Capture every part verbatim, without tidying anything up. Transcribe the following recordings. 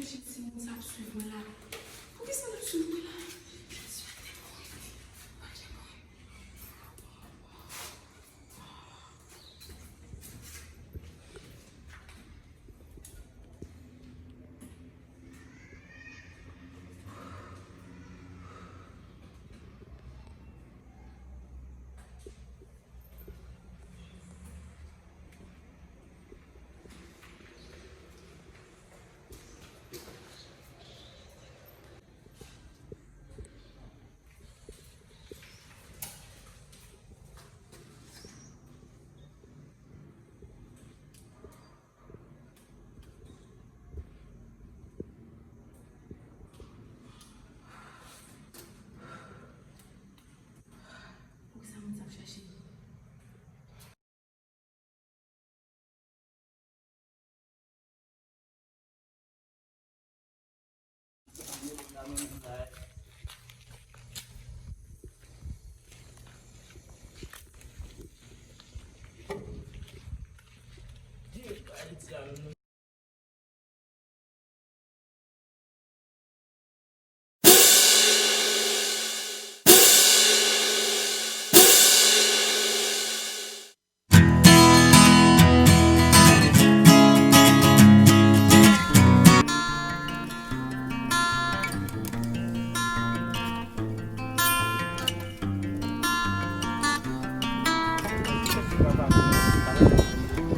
Jezi, moun sa ap swiv mwen la. Poukisa l ap swiv mwen la? Jezi, mwen te mouri. Mwen te mouri. Poukisa moun sa ap chache m?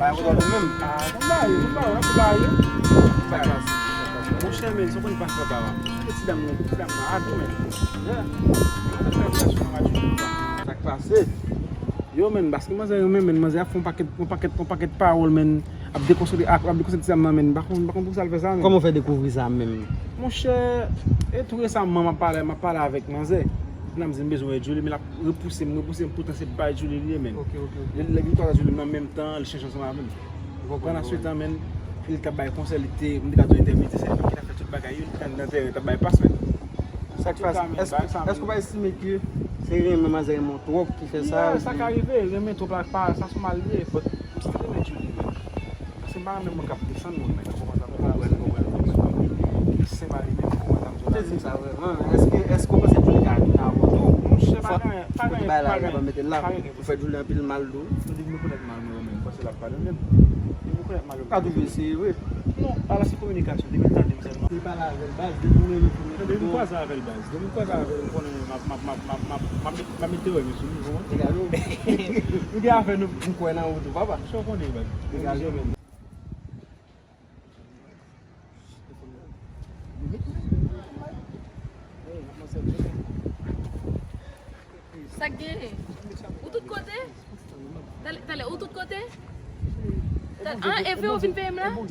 Bay woto nou menm. Ah, konn bay, konn bay, konn bay. Monchè, men, sa konn pase anba a. Sou ti dam nan, ti dam nan, a tou, men. Yeah. Sa k pase? Yo, men, paske manzè renmen, men, manzè ap fè yon pakèt, yon pakèt, yon pakèt pawòl, men, ap dekonsole, ap, ap dekonsole ti dam nan, men, m pa konn, m pa konn poukisa l fè sa, men. Kòman w fè dekouvri sa menm? Monchè, e tou resaman, m ap pale, m ap pale avèk manzè. Ti dam nan di m bezwen wè Djouly, men l ap repouse m, repouse m, poutan se bay Djouly li ye, men. Ok, ok, ok. Lè, lè m kwaze Djouly nan menm tan, li chanje ansanm avè m. Pandan swit lan, men, li t ap bay konsèy, li te, m te ka di entèmedyè, se li menm ki t ap fè tout bagay yo, li t nan tèren, li t ap bay pas, men. Sa k pase? Èske, èske w pa estime ke se renmen manzè renmen w twòp ki fè sa? Yeah, sa ka rive, renmen twòp la, pa, sa se mal li ye, but m still renmen Djouly, men. Paske m pa renmen moun k ap desann moun, men, ou konprann sa m di la? Konprann, konprann, konprann. Li senp a li menm, ou konprann sa m di la? Te di m sa vrèman. Èske, èske w panse Djouly ka tounen avè w tou? Monchè, pa gen, pa gen, pa gen, pa gen. Pou fè Djouly anpil mal tou. Depi nou konèt mal mwen, ou menm, panse l ap padone m. Depi nou konèt mal yo. Ou ka toujou eseye vre. Non, ala se kominikasyon, depi l tande m sèlman. Li pale avè l baz, depi ou renmen fè. Depi m kwaze avè l baz, depi m kwaze avè l, m konnen m ap, m ap, m ap, m ap, m ap, m ap, m ap mete wè m sou nivo an. Degaje w. M gen afè nou. M kwè nan ou tou, papa. Sa w konnen, baz. Degaje w. Sa k genyen? Ou tout kote? Talè, talè, ou tout kote? Talè, ah, e vre ou vin veye m la? Ou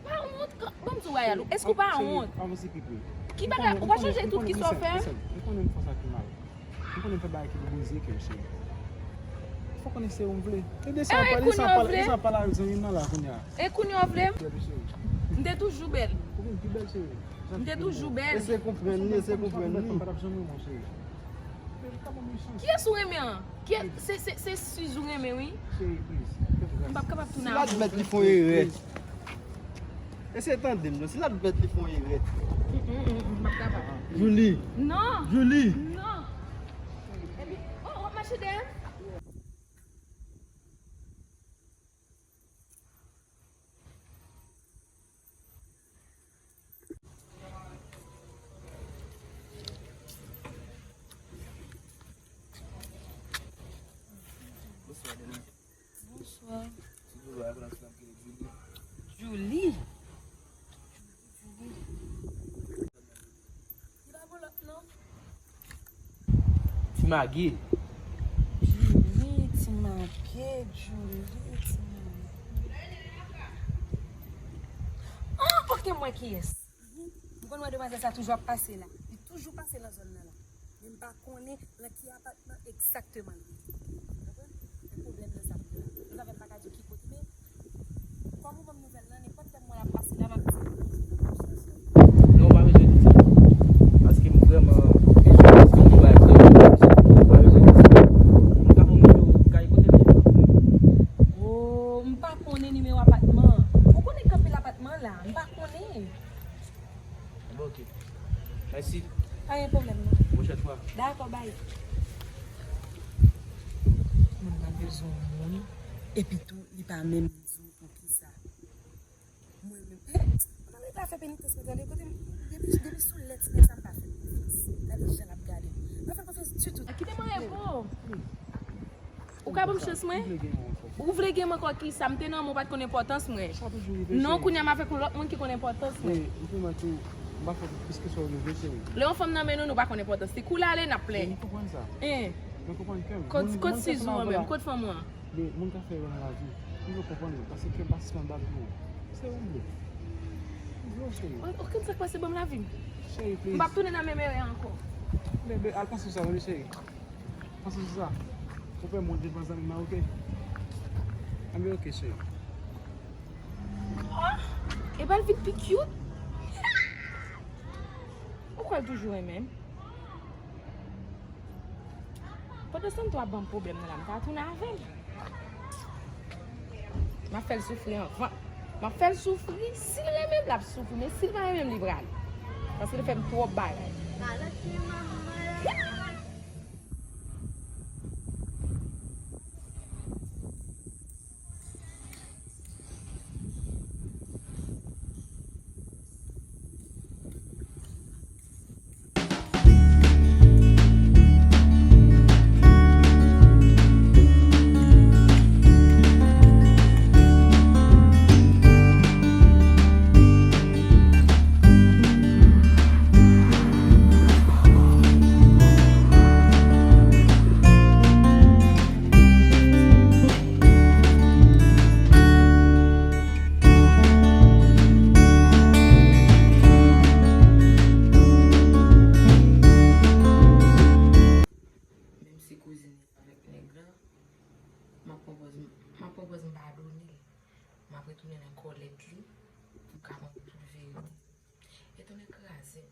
pa wont? Ban m di w bagay, Alou. Èske ou pa wont? Ki bagay? Ou pa chonje tout ki sa w fè? M konnen m fè sa ki mal. M konnen m fè bagay ki pou brize kè w, cheri. Fò konnen se ou m vle. Tande sa, pale sa, pale sa, pale avèk zanmi m nan la kounye a. E kounye a w vle m? M te toujou bèl. Ou vin pi bèl, cheri. M te toujou bèl. Eseye konprann li, eseye konprann li. Kiyès ou renmen an? Kiyès, se, se, se Suze ou renmen, wi. M p ap kapab tounen avè w. Si l admèt li fè yon erè. Eseye tande m non, si l admèt li fè yon erè. Mm, mm, mm, mm, m p ap kapab. Djouly. Non. Djouly. Non. Epi, oh, w ap mache dèyè m? Bonswa. Djouly. Li pa bon lòt non. Ti Magi. Djouly, Ti Magi, Djouly, Ti Magi. Ah, ok, m wè kiyès. M konn wè demwazèl sa toujou ap pase la. Li toujou pase nan zòn nan la. Men m pa konnen nan ki apatman egzakteman li ye. Konprann? Se pwoblèm nan sa m gen la. Ann avè m pa ka di w ki kote, men kòm ou ban m nouvèl lan, nenpòt lè m wè l ap pase la, m ap di w. Non, ou pa bezwen di sa. Paske m vrèman bezwen, paske m gen bagay vrèman pou di. Ou pa bezwen di sa. M ka ba w nimewo kay kote l ye? Oh, m pa konnen nimewo apatman an. Ou konnen gen anpil apatman la. M pa Yon moun, epi tou, li pa menm di w poukisa. Mwen menm, eh, mwen menm pa fè penitans mwen tande, kote m, depi, depi sou lèt semèn sa m pa fè konfyans. Gade jan l ap gade m. M pa fè l konfyans ditou. Kite mwen repo. Ou ka ban m chans mwen? Ou vle gen mwen ankò? Ou vle gen mwen ankò kisa? M te nan men w, ou pa t konn enpòtans mwen. Sa toujou rive, cheri. Non, kounye a m avèk yon lòt moun ki konn enpòtans mwen. Men, m te mande w, m pa fè plis ke sa w vle, cheri. Lè yon fanm nan men nou, nou pa konn enpòtans li. Kou l ale, n ap plenyen. Men m konprann sa. Hein. Men konprann ke m. Kot, moun, kot moun fè Sizou an menm? Kot fanm ou an? Men moun ka fè erè nan lavi. M vle konprann ou, paske kè m pa sispann bat pou ou. Se ou m vle. M vle w, cheri. O-, okenn sa k pase, ban m lavi m. Cheri, please. M p ap tounen nan menm erè a ankò. Bebe, al panse sou sa, tande, cheri. Panse sou sa. Ou fè m wont devan zanmi m nan, oke? Anben, oke, cheri. Oh! Epa l vin pi cute. Ou kwè l toujou renmen m? Pandanstan, w ap ban m pwoblèm nan la, m ta tounen avè l. M ap fè l soufri anvan. M ap fè l soufri. Si l renmen m, l ap soufri. Men si l pa renmen m, li prale. Paske l fè m twòp bagay. Menm si kouzin li avèk nèg lan, m ap pran pòz, m ap pran pòz m padone l. M ap retounen nan kòlèt li pou m ka konn tout verite. Etone kraze m.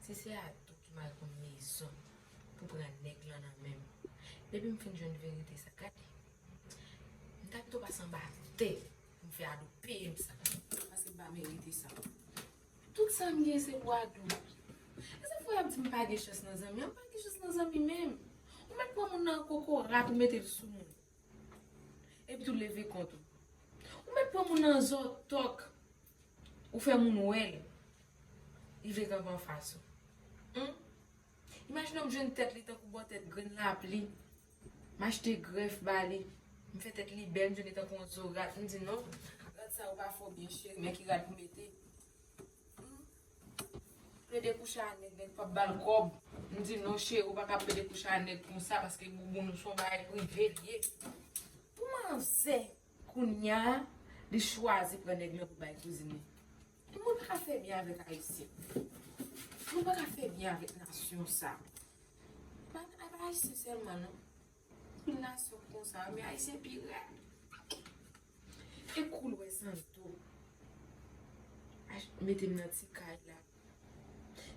Si se Ado ki mare konn mezon pou pran nèg lan nan men m. Depi m fin jwenn verite sa, gade. M ta pito pase anba tè pou m fè Ado peye m sa. Paske m pa merite sa. Tout sa m gen se pou Ado. E sa fè y ap di m pa gen chans nan zanmi an? M pa gen chans nan zanmi menm. Ou mèt pran moun nan kokorat ou mete l sou moun. Epi tou leve kont ou. Ou mèt pran moun nan zòtòk. Ou fè moun wè l. Li vle kanpe anfas ou. Hum? Imajine w m jwenn tèt li tankou bò tèt grenn lapli. M achte grèf ba li. M fè tèt li bèl, m jwenn li tankou yon zo rat. M di non, rad sa yo pa fè w byen cheri, men ki rad pou mete. Hmm? Plede kouche a nèg, nèg p ap ba l kòb. M di non cheri, ou pa ka plede kouche a nèg konsa, paske bouboun ou se yon bagay prive l ye. Pou manzè, kounye a, li chwazi pran nèg lan pou bay kouzin li. Moun pa ka fè byen avèk Ayisyen. Moun pa ka fè byen avèk nasyon sa. Pa, pa Ayisyen sèlman, non. Tout nasyon konsa, men Ayisyen pi rèd. E kou l wè Santo. Ach-, mete m nan ti kay la.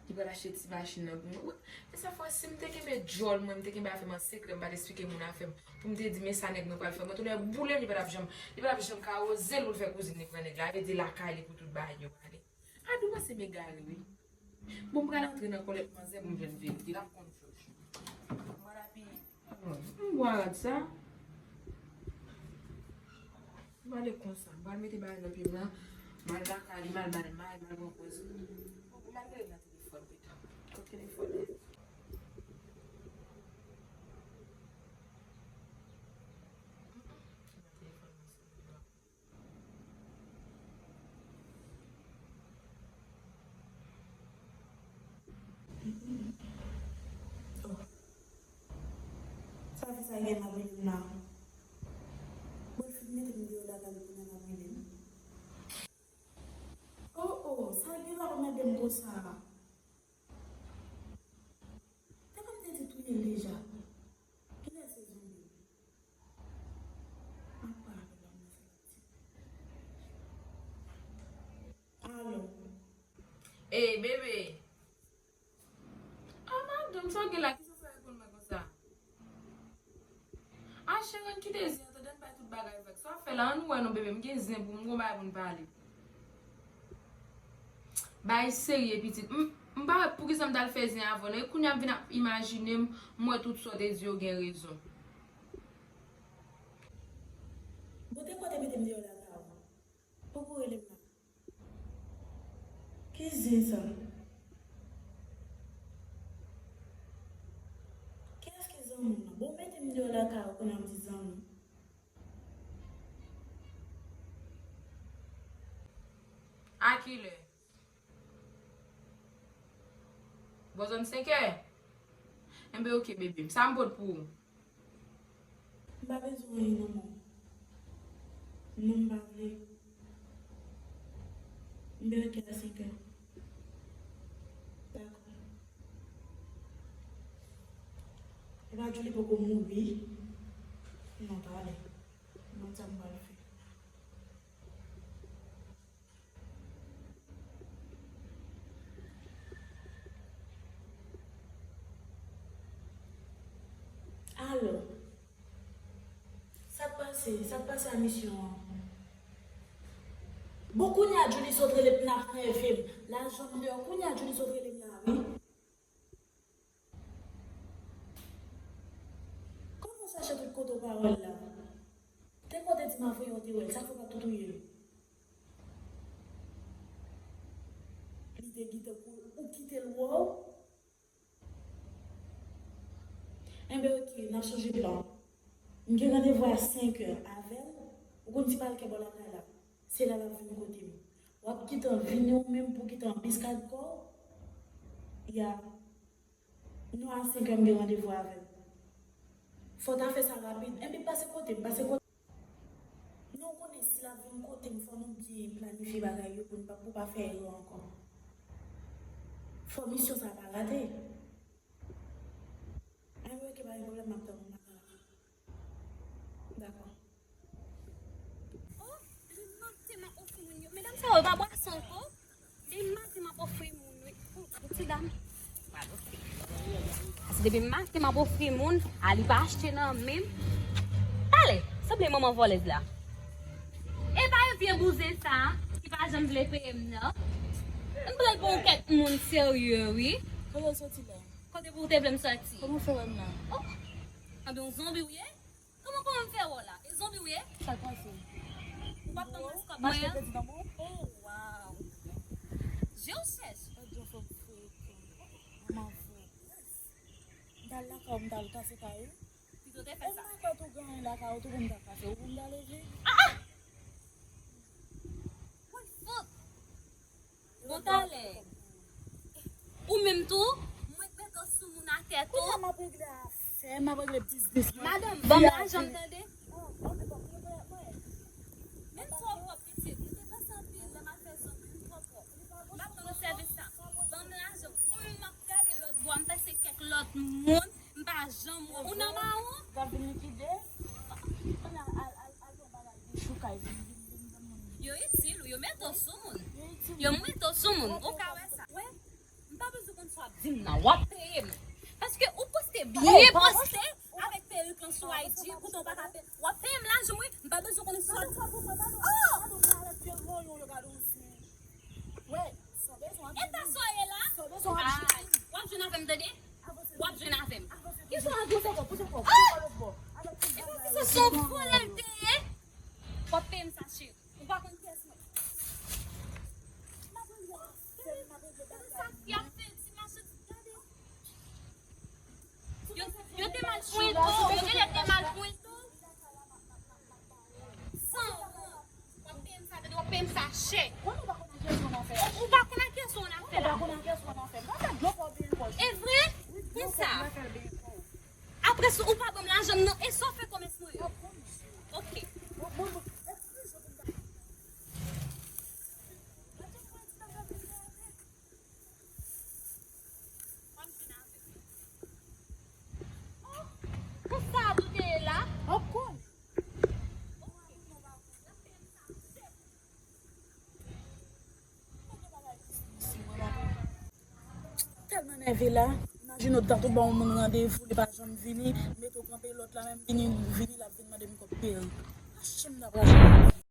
Li pral achte ti machin nan pou mwen. Wi, men sa fwa, si m te kenbe djòl mwen, m te kenbe afè m an sekrè, m pa t esplike moun afè m. Pou m te di, men sa nèg mwen pral fè. Mwen tounen boule m, li pa t ap janm, li pa t ap janm ka oze l pou l fè kouzin li pran nèg la. Li di lakay li pou tout bagay yo ale. Ado panse m egare, wi. Bon, m pral antre nan kòlèt manzè pou m jwenn verite. L ap konn jòj. Mwen la pi. M bwè rad sa. M ale konsa. M pral mete bagay nan pye m lan. M al lakay li, m al ba l may, m al pran pòz. Bon, m al rele nan telefòn pita. Kot telefòn nan? Sa fè sa gen nan rele m la. Bon, l fin mete m deyò lakay li kounye a l ap rele m. Oh, oh, sa gen la pou mande m konsa. Te konn te di touye l deja. Kilè se zonbi? M ap pale avè l la, m nan fè l ap di. Alo. Ey, bebe. Ah, madanm, sa w gen la? Kisa w fè reponn mwen konsa? Ah, cheri, ann kite zen an, tande, ann bay tout bagay vag. Sa w ap fè la, ann wè non, bebe, m gen zen pou m, m gon bagay pou n pale. Bagay serye, pitit. M, m pa wè poukisa m t al fè zen avan, non. E kounye a m vin ap imajine m, m wè tout sa w te di yo gen rezon. Bon, te kote mete m deyò lakay ou? Poko rele m la. Ki zen sa? Kiyès ki zanmi w nan? Bon, mete m deyò lakay ou kounye a m di zanmi. A kilè? Bò zòn senkè? Enben, oke, bebe m. Sa m pot pou ou? M pa bezwen anyen nan men w. Non, m pa vle. M bezwen kè a senkè. Dakò. Epa Djoulie poko mouri. Non, talè. M konn sa m pral fè. Alò, sa k pase? Sa k pase a misyon an? Bon, kounye a Djoulie sot rele m, n ap nève m. Lajan m deyò, kounye a Djoulie sot rele m la, wi. Kòman w chache tout kote w pa wè l la? Te kote di m avwe w te wè l, sa fè w pa tou touye l? Li te gentan kou, ou kite l wè w? Enben, oke, n ap chanje plan. M gen randevou a senk è avè l. Ou konn ti palkè bò lakay la. Se la l ap vin kote m. W ap gentan vini ou menm pou gentan biskad kò w. Ya. Non, a senk è m gen randevou avè l. Fò w ta fè sa rapid. Enben, pase kote m, pase kote m. Non, ou konnen si l ap vin kote m, fò nou byen planifye bagay yo pou n pa, pou pa fè erè ankò. Fò misyon sa a pa rate. Anyway, oke, pa gen pwoblèm, m ap tann ou lakay la. Dakò. Oh, depi maten m ap ofri moun yo. Medam sa yo pa bwè san ankò. Depi maten m ap ofri moun, wi. Oh, ti dam. Pase depi maten m ap ofri moun, a li pa achte nan men m. Talè, sanble manman vòlèz la. E pa e vye bouzen sa, ki pa janm vle peye m nan. M pral pran kèk moun serye, wi. Kote w soti la? Kote pou w te vle m soti? Kòman w fè wè m la? Oh! Anben, yon zonbi w ye? Kòman, kòman m fè wè w la? E zonbi w ye? Sa k pase? Ou p ap tann riskòp mwen an? M achte kredi nan men w. Oh, wow! Je w chèch. Gad yon fanm frekan. Manman vòlèz. M t al lakay w, m t al kase kay ou. Pito te fè sa. E m pa kwè tou gen anyen lakay ou tou pou m ta kase ou pou m ta leve. Ah, ah! Woy, fout! Bon, talè. Ou menm tou, mwen k mete w sou moun atè tou. Kounya m ap regle afè, m ap regle biznis mwen. Madanm, ban m lajan m tande. Men m twò pwòp, pitit. M te panse anpil lè m al fè zòn mwen, m twò pwòp. M pa pran lòt sèvis sa. Ban m lajan. Mwen menm m ap gade lòt bò, m panse kèk lòt moun, m pa janm wè. Ou nan mawon? W ap vin likide? Kounya al, al, al fè yon bagay. Yo itil ou, yo mete w sou moun. Yo mete w sou moun. Ou ka wè sa. Wè, m pa bezwen konn sa w ap di m nan. W ap peye m. Paske ou poste byen poste avèk perik lan sou I G, poutan w pa ka peye. W ap peye m lajan m, wi. M pa bezwen konn sa w ap di m. Oh! E pa sa w ye la? Ay, w ap jwenn avè m, tande? W ap jwenn avè m. Kisa w ap di? Ah! E pa kisa se yon vòlè l te ye? W ap peye m sa, cheri. Ou pa konn kiyès mwen. Sa fi ap fè ti machann, gade. Yo, yo te mal pran l tou, yo genlè te mal pran l tou. San wont. W ap peye m sa, tande, w ap peye m sa chè. Ou pa konn a kiyès ou nan fè. Ou pa konn a kiyès ou nan fè la. E vre? Konsa. Apre sa, ou pa ban m lajan m nan, e sa w fè kòmès mwen yo? Ok. Pou sa a tou te ye la? Tèlman nève la, imajine w t ap tou ba yon moun randevou, li pa janm vini, mete w kanpe, lòt la menm vini, vini, l ap vin mande m kòb perik. Mache m t ap rache.